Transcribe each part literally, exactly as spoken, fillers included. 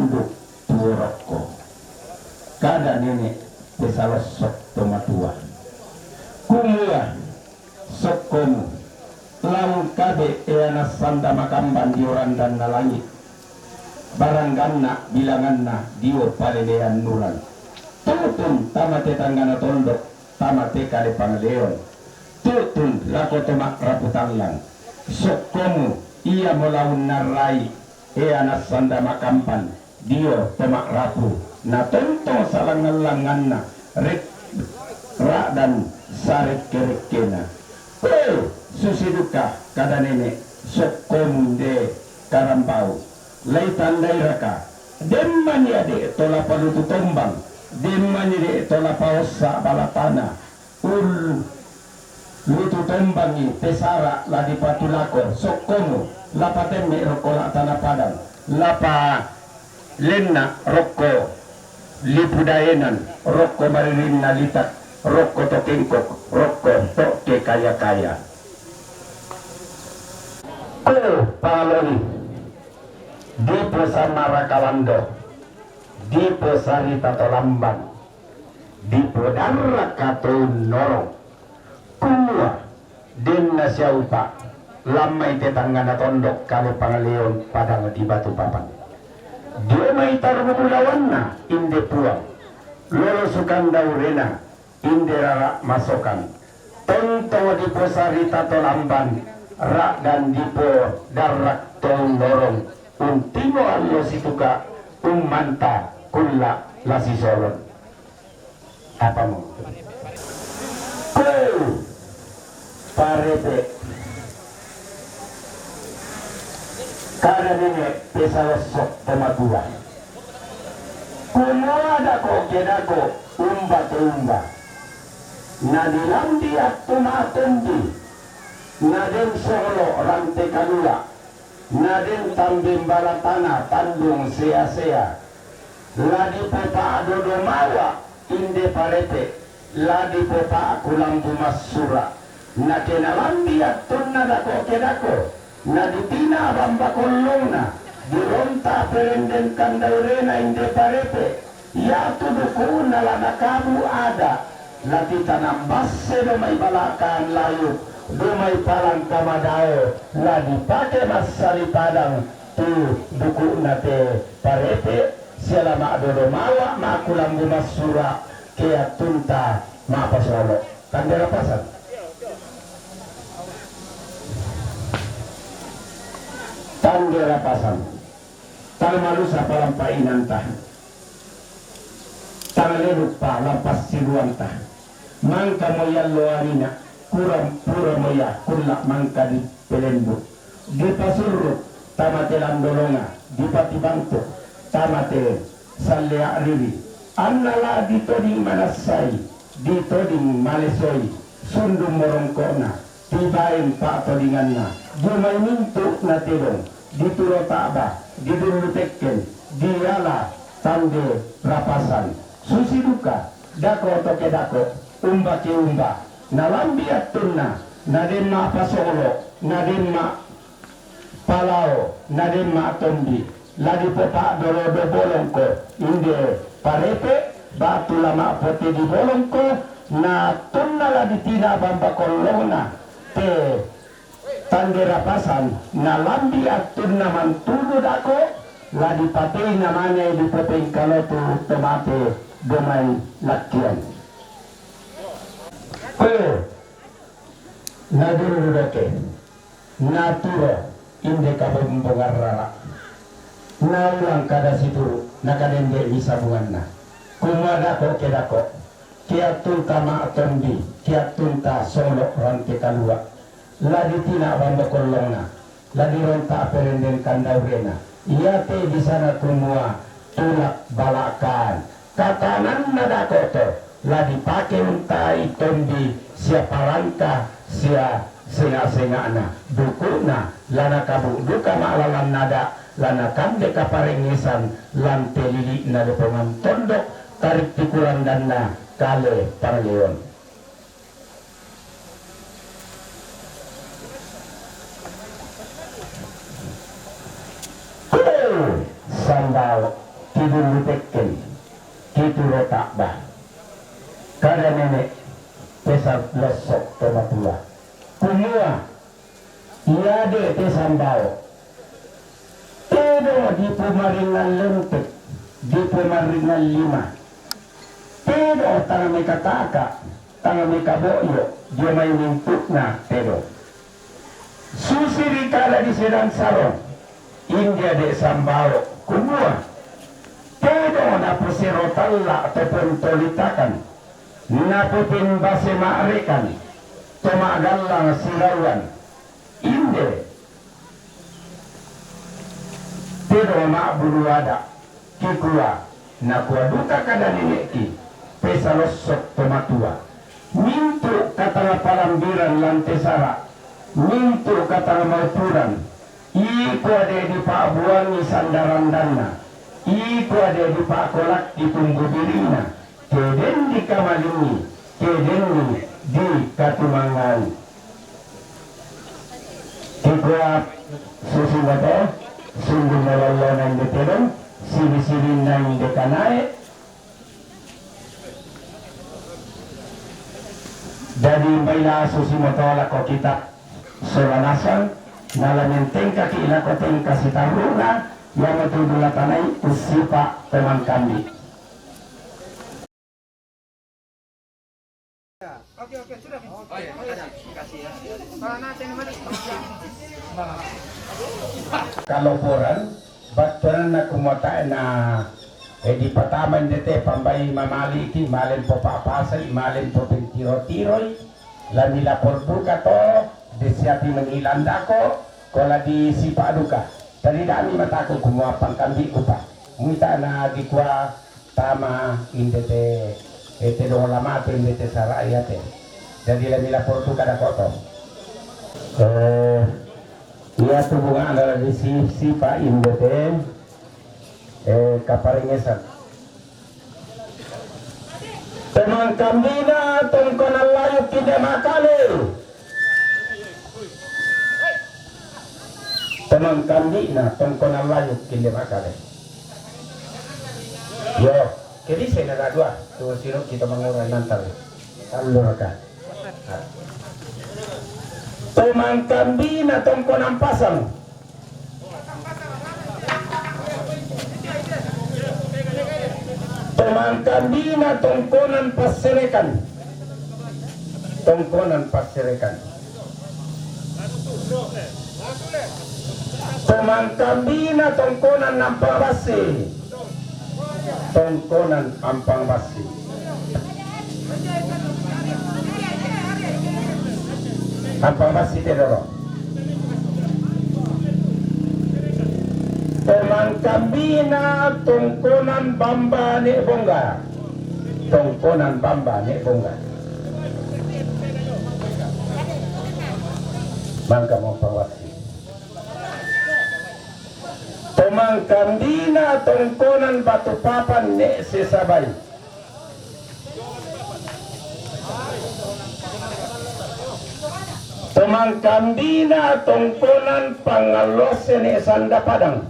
Tuo rokko. Kada nene' pesalossok to matua. Kumua sokkomu, laung kabe e ana' sanda makamban dio randanna langi', barangganna bilanganna dio palelean nurang. Tu'tun tama te tanggana tondok, tama te kale pangaleon. Tu'tun lako to ma'rapu tallang. Sokkomu, iamo laung narrai e ana' sanda makamban dio to ma'rapu, natontong salangngan-langnganna rek-, ra'dan sarekke-rekkena. Pe, susi duka kada nene' sokkomu nde karambau. Laitandairaka, demmani ade' to lapalutu tombang, demmani ade' to lapaossa balatana, ul lutu tombangi pesara la dipatulako sokkomu, lapatemme rokko la tana padang, lapa lenna rokko lipu daenan, rokko maririnna litak, rokko to kengkok, rokko to ke kaya-kaya. Ko paloli, dipo samara kalando, dipo sarita to lamban, dipo darraka to unnorong. Kumua, denna siaupa, lammai te tanggana tondok kale pangaleon padang di batu papan. Dio mai tarrumu lawanna inde puang, lolo sukang daurena inde rara masokang. Tonto dipo sarita to lamban, ra'dan dipo darrak to unnorong, untimo allo situka ummanta kulla la sisolon. Apa mo? Ko parepe. Kada nene' pesalossok to matua. Kumua dako ke dako, umba te umba. Na dilambi attu ma'tombi, na den solo rante kalua, na den tambeng balatana tandung sea-sea. La dipopa'dodo mawa inde parepe, la dipopa'kulambu massura. Na ke nalambi attunna dako ke dako, na ditina bamba kollongna, dironta perendeng kandaurena inde parepe, iatu duku'na la nakabu ada, la titanang basse do mai balakan layuk, do mai palangka madao, la dipake massali padang tu duku'na te parepe, sia la ma'dodo mawa ma'kulambu massura ke attunta ma'pasolo. Tande rapasan. Tande rapasan. Tang malusa palampa inanta. Tang leluppa lampas siluanta. Mangka moyallo arina, kurang pura moya kulla mangka di pelembu. Dipasurru tama te landolonga, dipatibantu tama te sallea riri. Anna la ditoding manassai, ditoding malesoi, sundung morongkona, tibaeng pa'todinganna, dio mai mintu na tedong, dituro ta'ba, didullu tekken, diala tande rapasan. Susi duka, dako to ke dako, umba ke umba, nalambi attunna, na den ma'pasolo, na den ma'palao, na den ma'tombi, la dipopa'dolo do bolongko, inde parepe, batu la ma'potedi bolongko, na attunna la ditina bamba kollongna, te tande rapasan, nalambi attunna mantudu dako, la dipatei namane dipopengkalotu to mate do mai lakkian. Ko nadullu doke, naturo inde kabombongan rara, naulang kada situru, nakadende misabunganna. Kumua dako ke dako, ke attunta ma'tombi, ke attunta solo rante kalua, la ditina bamba kollongna, la dironta perendeng kandaurena. Iate bisana kumua tulak balakan. Katananna dako to, la dipake untai tombi sia parangka sia senga-sengana. Duku'na, la nakabu duka ma'lalan nada, la nakande kaparengngesan lante lili'na lepongan tondok, tarik pikurandanna kale pangleon. Hei, sandao, kidullu tekken, kituro ta'ba. Kada nene' pesalosso' to matua. Kumua, iade' te sambao, tedo dipomaringan lentek, dipomaringan lima. Tedo tang mekataka, tang mekabo'yo, dio mai mintu'na tedo. Susi ri kala di Sedan Sarong, inde de' sambao, kumua, tedo naposero talla to pontolitakan, napopembase ma'rekan, to ma'gallang sirauan, inde, tedo ma'bulu ada', kikua, nakua duka kada nene'ki, pesalosso' to matua. Mintu' katanga palambiran lan te sara', mintu' katanga maupuran, iko de' dipa'buangi sanda-randanna, iko de' dipa'kolakki tumbu birina, ke den dikamalingi, ke denni dikatumangngai. Kikua susi moto, sundun malallona inde tedong, sibi-sibinna inde kanae. Dadi maila susi moto lako kitab Sola Nasang, nala mentengkaki lako tengka sitarru'na, iamotu dulatanai ussipa' to mangkambi. Kaloporan, battuananna kumua tae' na, eh, dipatama inde te pambai mamaliki, male mpopa'pasai, male mpopentiro-tiroi, la milapor duka to, de' siapi manilandako, ko la disipa' duka. Tadi dami mataku kumua pangkambiku pa. Muita na dikua tama inde te, eh, tedong la mate inde te sara' iate. Jadi la milapor duka dako to. Eh, iatu bunga'na la disi-, sipa' inde te, eh, kaparengngesan. To mangkambina tongkonan layuk inde makale. To mangkambina tongkonan layuk inde makale. Yo, ke dise na dua, tu sino kita mangura nantar. Alluraka. To mangkambina tongkonan pasang. To mangkambina tongkonan passerekan. Tongkonan passerekan. To mangkambina tongkonan ampang bassi. Tongkonan ampang bassi. Ampang bassi te dolo. To mangkambina tongkonan bamba ne' bongga. Tongkonan bamba ne' bongga. Mangka mo ampang bassi. To mangkambina tongkonan Batu Papan ne' Sesabai. To mangkambina tongkonan Pangallosse ne' Sanda Padang.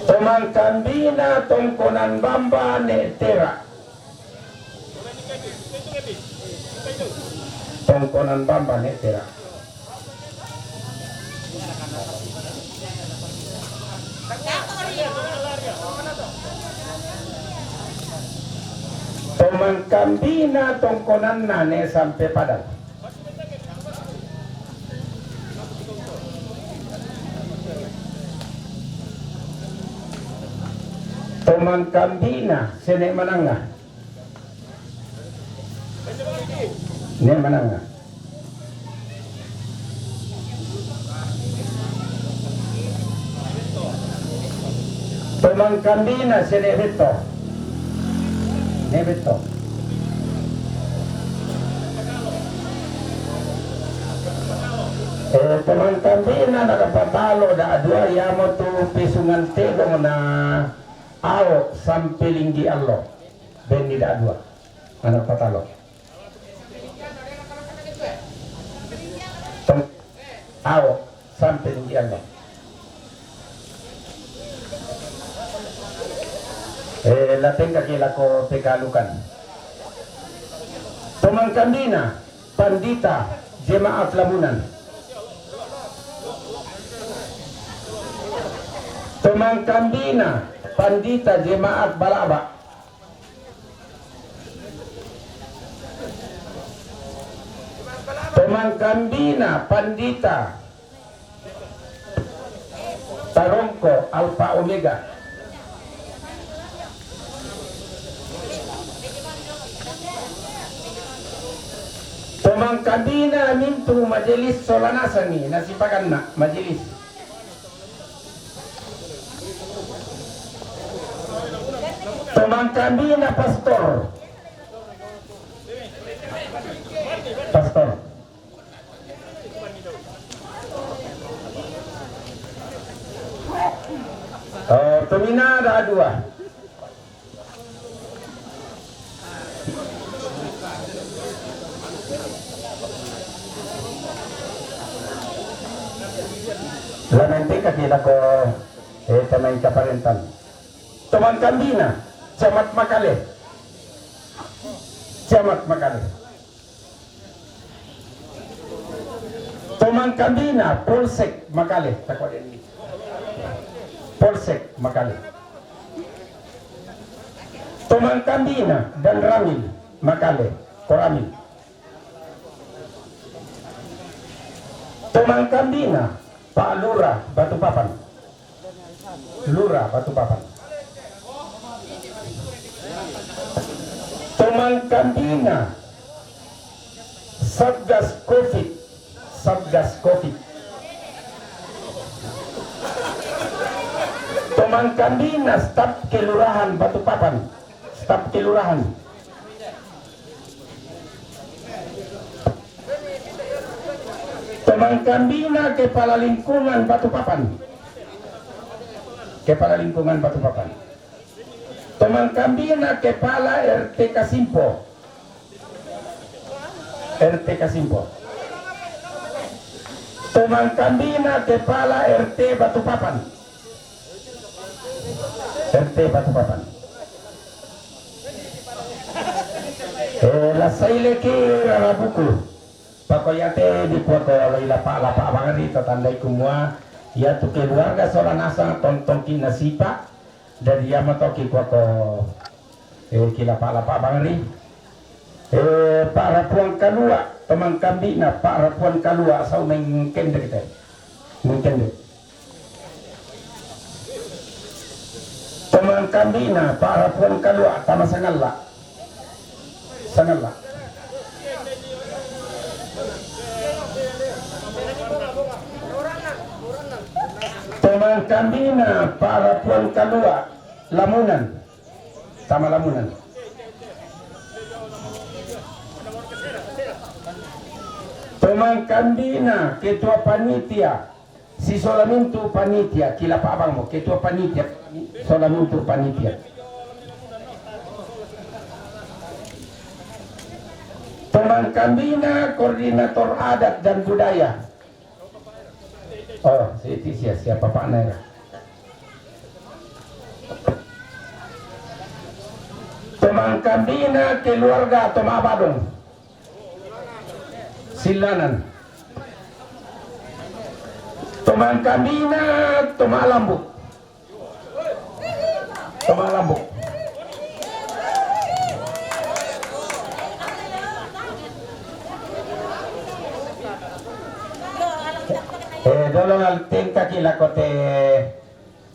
To mangkambina tongkonan bamba ne' Tera. Tongkonan bamba ne' Tera. To mangkambina tongkonanna ne' Sampe Padang. To mangkambina Sene' Mananga. Ne' Mananga. To mangkambina Sene' Betto. Ne' Betto. Eh, to mangkambina na kapatalo da' dua iamotu Pesungan Tedong na Ao Sampe Linggi Allo. Benni da' dua. Anak patalo. Tong, awo, sampe di Allah. Eh, lateng kaki lako pekalukan. Tomangkambina, pandita, jemaat Lamunan. Tomangkambina, pandita, jemaat Balaba. Tomangkambina, pandita, Tarongko, Alfa Omega. Tomangkambina mintu majelis solanasani, nasipakanna majelis. Tomangkambina pastor. Pastor. Oh, tominada dua. Lamenteka kita ko, eh, tamai kaparentan. Tomangkambina, Camat Makale. Camat Makale. Tomangkambina, Polsek Makale, tako den ni. Polsek Makale. Tomangkambina, Danramil Makale, Koramil. Tomangkambina, Pak Lurah Batu Papan. Lurah Batu Papan. Tomangkambina, Satgas Covid, Satgas Covid. Tomangkambina, staf kelurahan Batu Papan, staf kelurahan. Tomangkambina, kepala lingkungan Batu Papan. Kepala lingkungan Batu Papan. Tomangkambina, kepala R T Kasimpo. R T Kasimpo. Tomangkambina, kepala R T Batu Papan. R T Batu Papan. Eh, lasai leke rara buku. Pako yate di kuako loi lapa-lapa bangari tatandai kumua, yatu keluarga sola nasa tontongki nasipa, dari yama toki kuako, eh, ki lapa-lapa bangari. Eh, Pak Rapuan Kalua, tomangkambina, Pak Rapuan Kalua, sau mengkende kita. Mengkende. Tomangkambina, Pak Rapuan Kalua, tama sangalla. Sangalla. Tomangkambina, Pak Rapuan Kalua, Lamunan. Tama Lamunan. Tomangkambina, ketua panitia. Si sola mintu panitia, ki lapa abang mo, ketua panitia, sola mintu panitia. Tomangkambina, koordinator adat dan budaya. Oh, si iti sia, sia papana ya. Tomangkambina, keluarga Toma Badong. Silanan. Tomangkambina, Toma Lambuk. Toma Lambuk. Eh, dolo ngal tengka kila kote.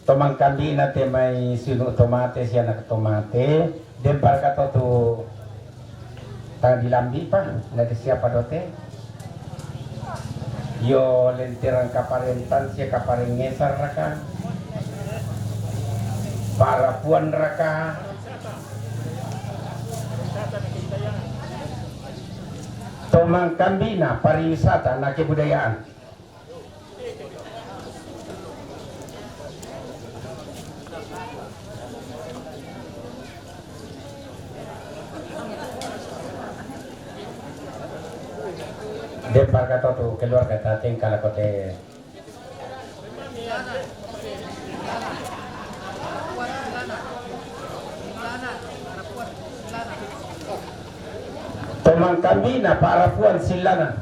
Tomangkambina te mai sunu tomate, si anak tomate, dempar kato tu tang dilambi pa, na de siapa dote. Yo lenterang kaparentan sia kaparengesar raka, parapuan raka. Tomangkambina pariwisata na kebudayaan. Depar katoto keluarga tateng kala kote. Tomang kambina Pak Rapuan Silanan.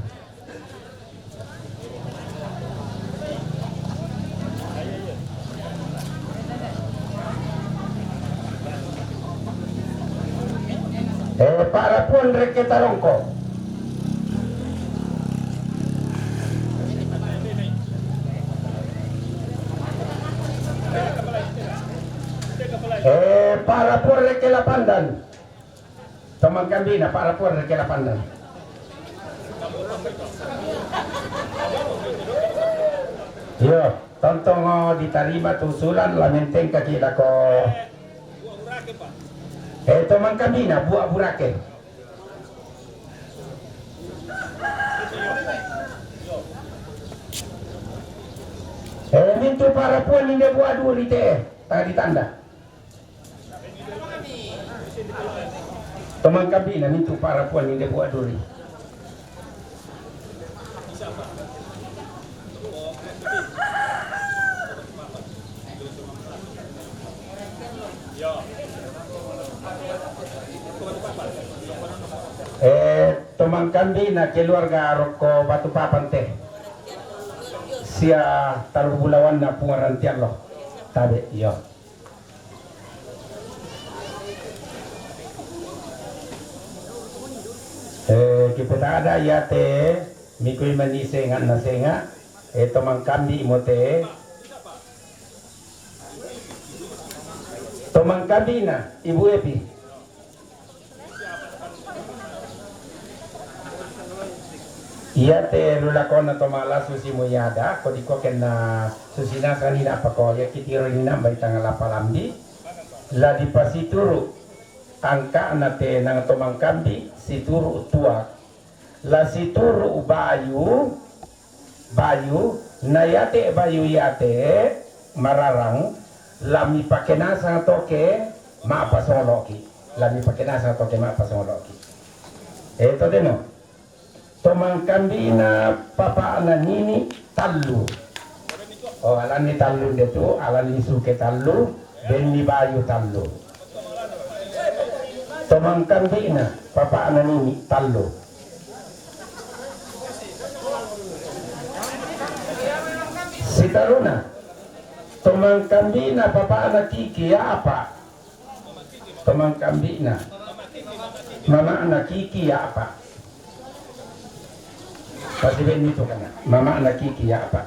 Eh, Pak Rapuan Reke Tarongko. Eh, Pak Rapuan Reke Lapandan. Tomang kambina Pak Rapuan Reke Lapandan. Iyo, tontong, oh, ditarima tu usulan, lamenteng kaki lako. Eh, tomang kambina Buak Burake. Eh, mintu Pak Rapuan ninde Buak Duri te, tanga ditanda. Tomang kambina mintu Pak Rapuan ninde Buak Duri. Eh, tomang kambina keluarga Roko Batu Papan te. Sia Taru Bulawanna Pungaran Tiallo. Tabe, iyo. Eh, kipetada iya te, mikui mani senga na senga, eh, tomang kambi mo te. Tomang kambina, Ibu Epi. Iya te lulakona tomalasu si muyada, ko dikoken na susinasa nina pako, iya kitiro nina bai tanga lapa lambi, la dipasituru angkana te nang tomang kambi, situru tuak, la situru bayu, bayu, na iya te bayu iya te mararang, la mipakenasang toke mapasoloki, la mipakenasang toke mapasoloki. Eh, to deno. Tomang kambina papana nini tallu. Oh, alani tallu ndetu, alani suke tallu, benni bayu tallu. Tomang kambina papana nini tallu. Sitaruna. Tomang kambina papana kiki ya apa? Tomang kambina. Mamana kiki ya apa? Pasti benni tu kana. Mamana kiki ya apa?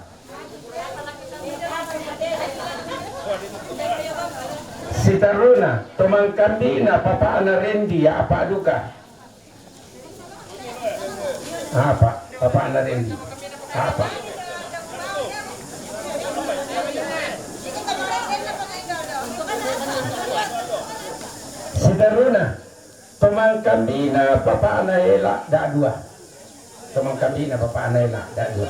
Sitaruna, tomang kambina papana Rendi ya apa duka? Apa? Papana Rendi. Apa? Sitaruna, tomang kambina papana Ela da dua. Tomang kambina papana Ela da dua.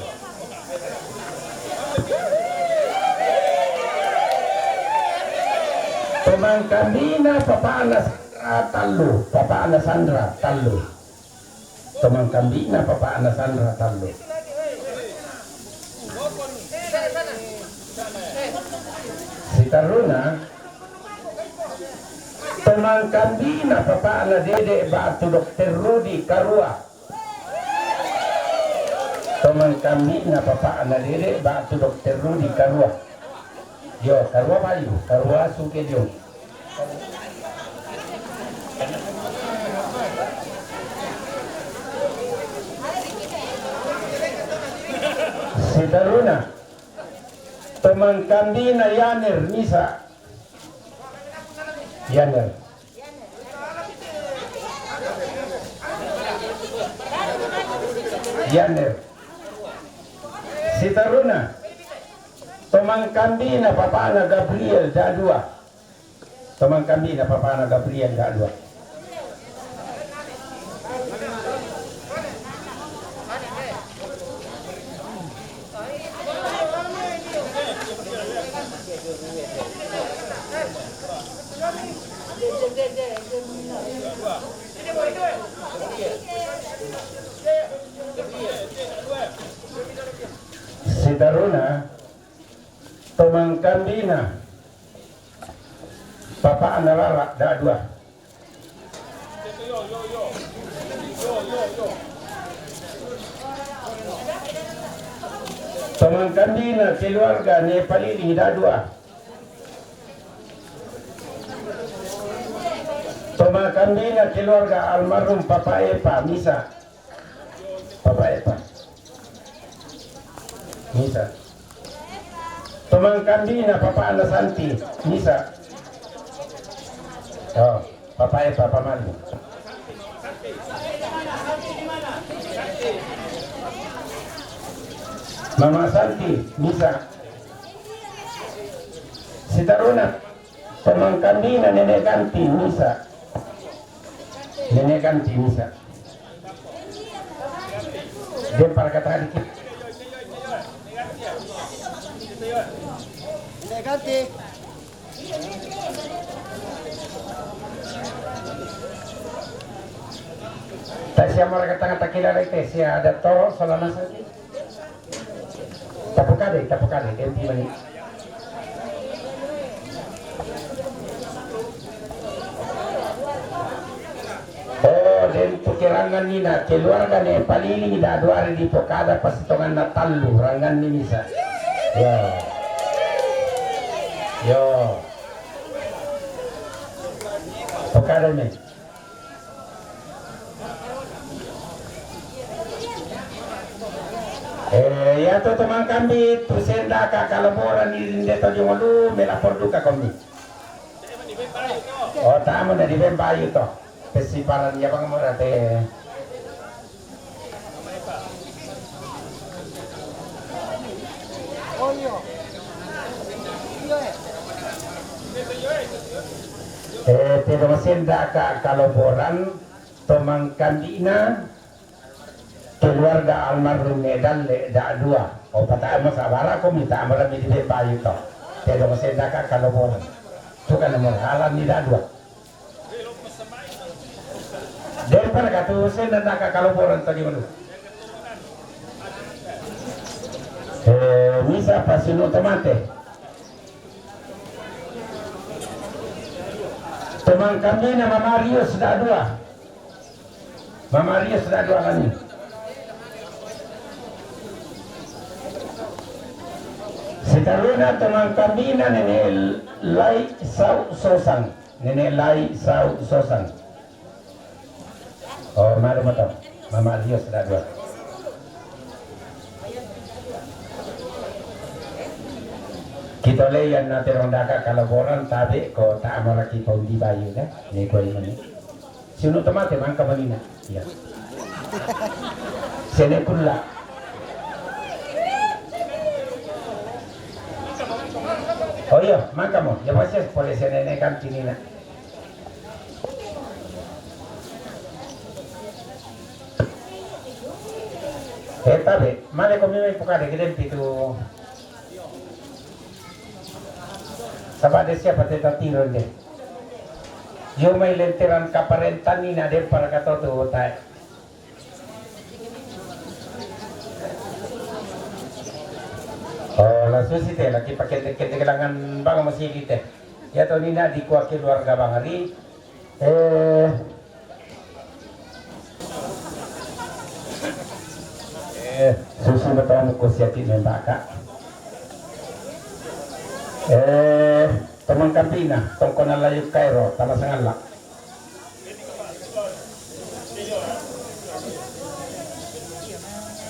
Tomang kambina papana Sandra tallu, papana Sandra tallu. Tomang kambina papana Sandra tallu. Sitaruna, tomang kambina papana Dede batu Dokter Rudi karua. Tomang kambina papana Dede batu Dokter Rudi karua. Yo, karua bayu, karua suke dio. Sitaruna, tomang kambina Yaner misa. Yaner. Yaner. Sitaruna, tomang kambina papana Gabriel da dua. Tomang kambina papana Gabriel da dua. Sitaruna, tomangkambina, papa'na Rara, da'a dua. Tomangkambina keluarga ne Palili, da'a dua. Tomangkambina keluarga almarhum Papa Epa, misa. Papa Epa, misa. Tomangkambina papa'na Santi, misa. Oh, Papa Epa, Papa Malu. Mama Santi, misa. Sitaruna, tomangkambina Nenek Ganti, misa. Nenek Ganti, misa. Dia para kata dikit. Nenek Ganti. Tak siapa mereka tengah tak kira lagi, siapa ada toro selama sakit. Tapukade, tapukade, den pi mani. Oh, den pi ke rangan nina, keluarga ne Palili, da'a duari dipokada, pasi tonganna tallu, rangan ni misa. Yo. Yo. Pokada me. Eh, iya to, tomangkambi, tu sendaka kaloboran ni rinde to jongolu, melapor duka kami. Oh, tamu na di Bembayu to. Pesiparan ya bang murate. Eh, te dong sendaka kaloboran, tomangkambina, keluarga almarhum ne Dalle, da'a dua. O pata'e mo sabara ko mita amara mi di Bembayu to. Te dong sendaka kaloboran. Tu kan nomor halan ni da'a dua. Daripada katu sendaka kaloboran tadi manu. Eh, misa pasinu tomate. Tomangkambina Mama Rius da'a dua. Mama Rius da'a dua kami. Sitaruna tomangkambina Nenek Lai Sau Sosang. Nenek Lai Sau Sosang. Oh, malu mato. Mama Rius da'a dua. Kita leyan na terong daka kaloboran tabe ko ta amara ki paundi bayu ne. Ni ko ini. Sinu tomate mangka manina. Iya. Sene kulla. Oh iya, mangka mo. Ya pasti pole sene ne kan kinina. Eh, tabe, male ko mimi pukade giden pitu. Saba de siapa te tatiro de. Yo mai lenteran kaparentan ni na de para katoto tae. Oh, langsung si te lagi pakai teke-teke langan bang masih di te. Ya to ni na di kuah keluarga bang hari. Eh, Eh, susu betong ko siati membaka. Eh, tomangkambina, tongkona layu kairo, tanah sangala.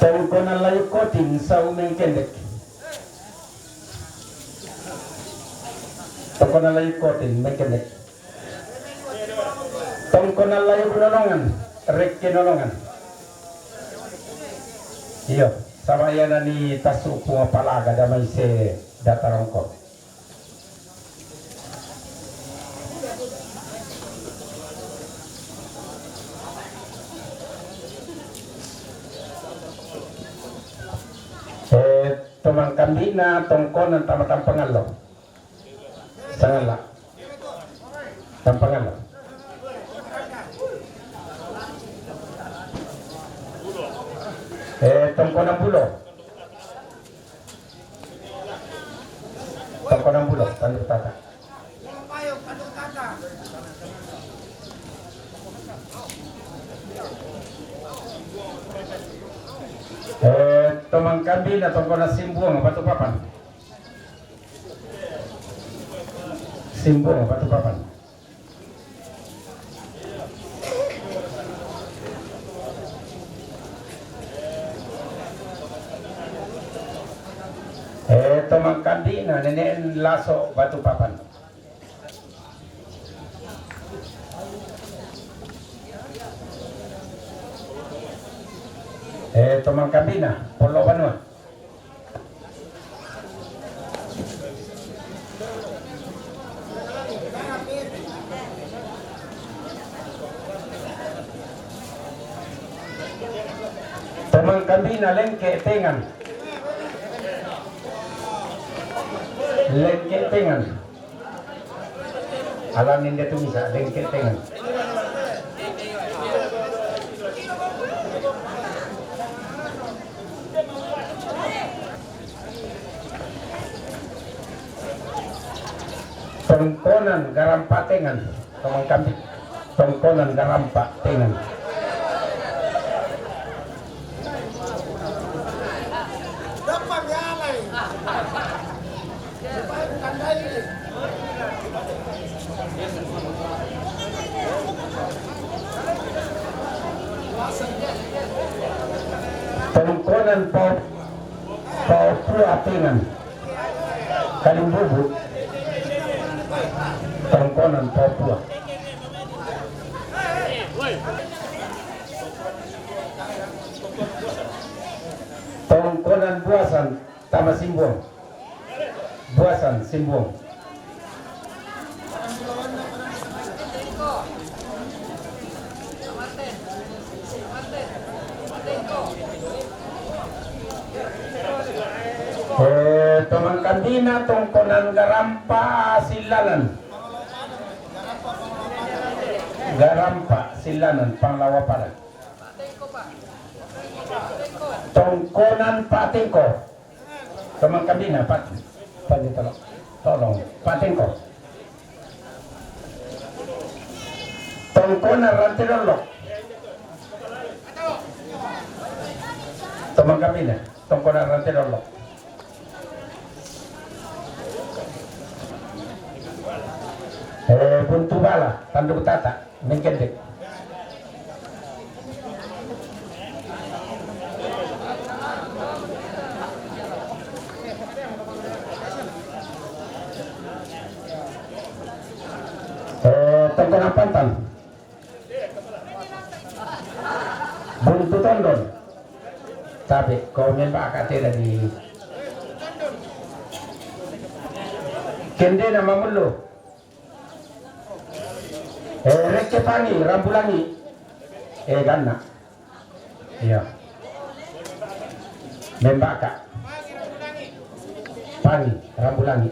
Tongkona layu kotin, sau mengkendek. Tongkona layu kotin, mengkendek. Tongkona layu nonongan, rekke nonongan. Iyo, sama iya nani tasu pung apalaga damai se datarongko. Eh, tomangkambina tongkonan tama tampangallo. Sangala. Tampangan. Eh, tongkona bulo. Tongkonan Bulo, Tanjung Tata. Eh, Tomang Kambina, Tongkonan Simbuang, Balikpapan. Simbuang, Balikpapan. Eh, Tomang Kambina, Nenek Laso, Balikpapan. Eh, Tomang Kambina, Polo Banua. Tomang Kambina, Lengke Tengan. Lengke Tengan. Alamin dia tu bisa, Lengke Tengan. Tongkonan Garampa Tengan, Tomang Kambina. Tongkonan Garampa Tengan. Tongkonan Pau, Paopua Tengan. Kalimbubu. Tongkonan Paopua. Tongkonan Buasan, Tama Simbuang. Buasan, Simbuang. Eh, Tomang Kambina, Tongkonan Garampa Silanan. Garampa Silanan, Panglawaparan. Tongkonan Patengko. Tomang Kambina, Pat. Pat, tolong. Tolong. Patengko. Tongkonan Rante Dolok. Tomang Kambina, Tongkonan Rante Dolok. Eh, Buntu Bala, Tanjung Tata. Mengkendek. Eh, Tongkonan Pantan. Buntu Tondon. Tapi kau memang kata tadi. Kende nama mulu. Eh, Reke Pangi, Rambulangi. Eh, ganna. Iya. Membaka. Pangi, Rambulangi.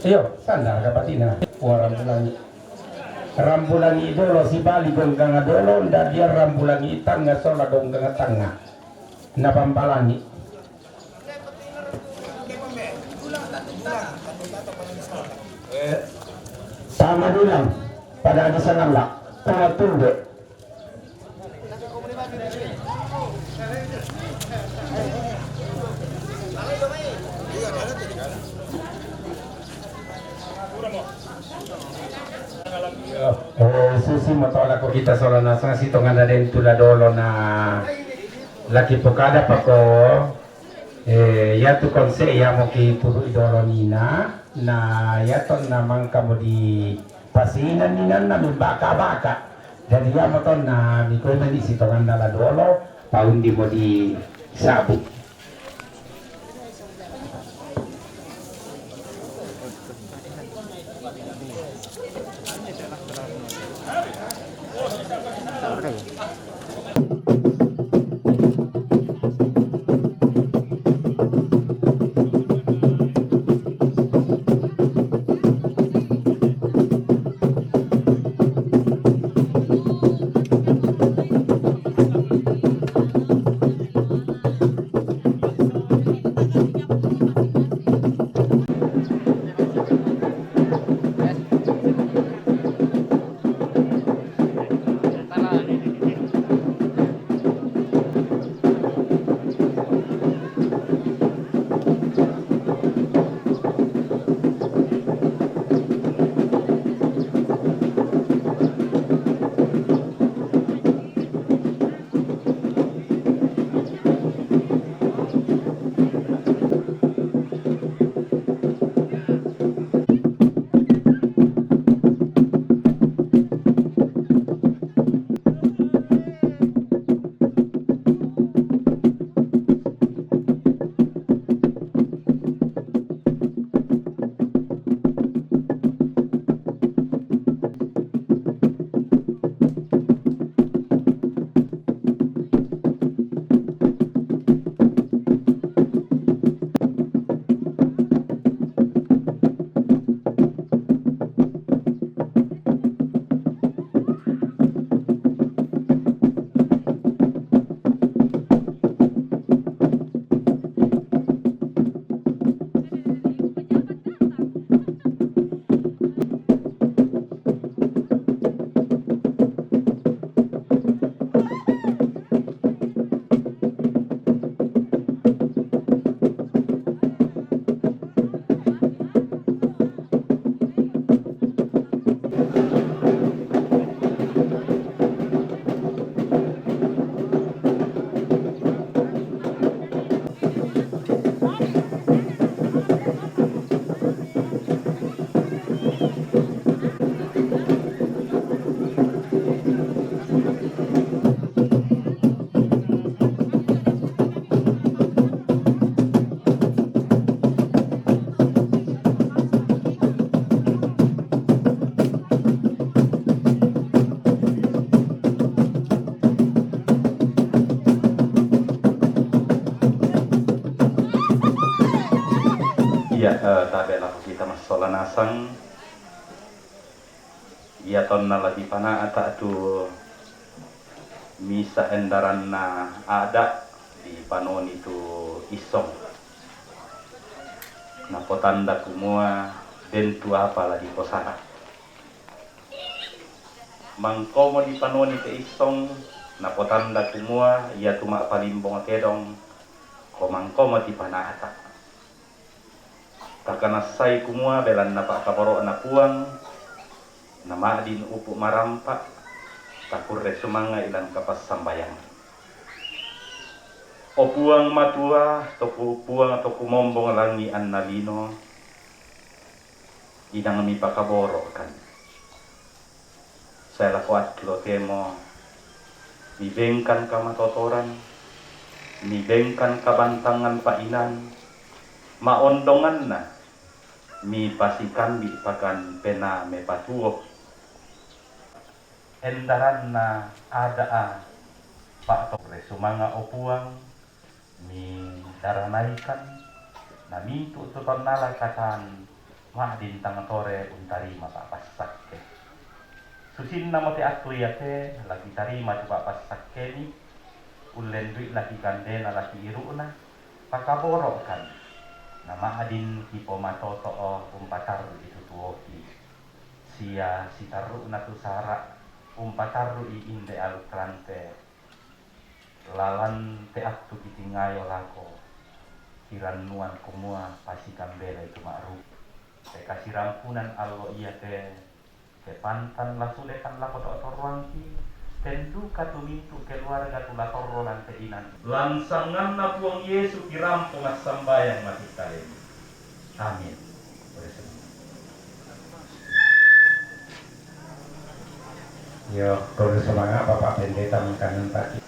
Iyo, sandar ka patina. Wah, Rambulangi. Rambulangi Dolo, si Bali Gonggang Dolo, nda dia Rambulangi Tanga, sola Gonggang Tanga. Na Pampalangi. Tama Dulang, pada di sana lah, tama Tunde. Eh, susi moto lako kita sola nasang si tongana den tula dolo na laki pokada pako. Eh, yatu konse yamo ki turu idolo nina, na yato na mangka mo di pasina nina na membaka-baka. Jadi yamo to na mikoi mani si tongana la dolo, paundi mo di sabu. Iya, eh, tabe' lako kita massola nasang. Iya tonna la dipana'ta' tu misa' endaranna ada' dipanoni tu Issong. Napotanda kumua den tu apa la diposara. Mangkomo dipanoni te Issong, napotanda kumua iatu ma'palimbong tedong, ko mangkomo tipana'ta'. Takanassai kumua belanna pa'kaboro'na Puang, nama'din upu' marampa', takurre sumanga'i lan kapassambayangan. O Puang Matua, toku Puang, toku mombong langi' anna lino, inang mipakaboro'kan. Sae lako attu totemo mibengkan kamatotoran, mibengkan kabantangan pa'inan, ma'ondonganna, mipasikambi' pakan penaa mepatuo. Endaranna ada'a pa'torre sumanga' o Puang, midaranaikan, na mintu' tu tonnala katan ma'din tang tore untarima pa'passakke. Susinnamo te attu iate la kitarima tu pa'passakkemi, ullendu'i la kikandena la kiiru'na, pakaboro'kan, na ma'din kipomatoto'o umpatarru'i tu tuoki, sia sitarru'na tu sara' umpatarru'i inde alukrante. Lalan te attu kitingayo lako, kirannuan kumua pasikambelai tu ma'ruf. Te kasirampunan allo iate, te pantan la sulekan lako to' torroangki, ten duka tu mintu' keluarga tu la torro lan te inan. Lan sanganna Puang Yesu kirampo massambayang matittaleMi. Amin. Iyo, torre sumanga' Bapak Pendeta mengkanan tadi.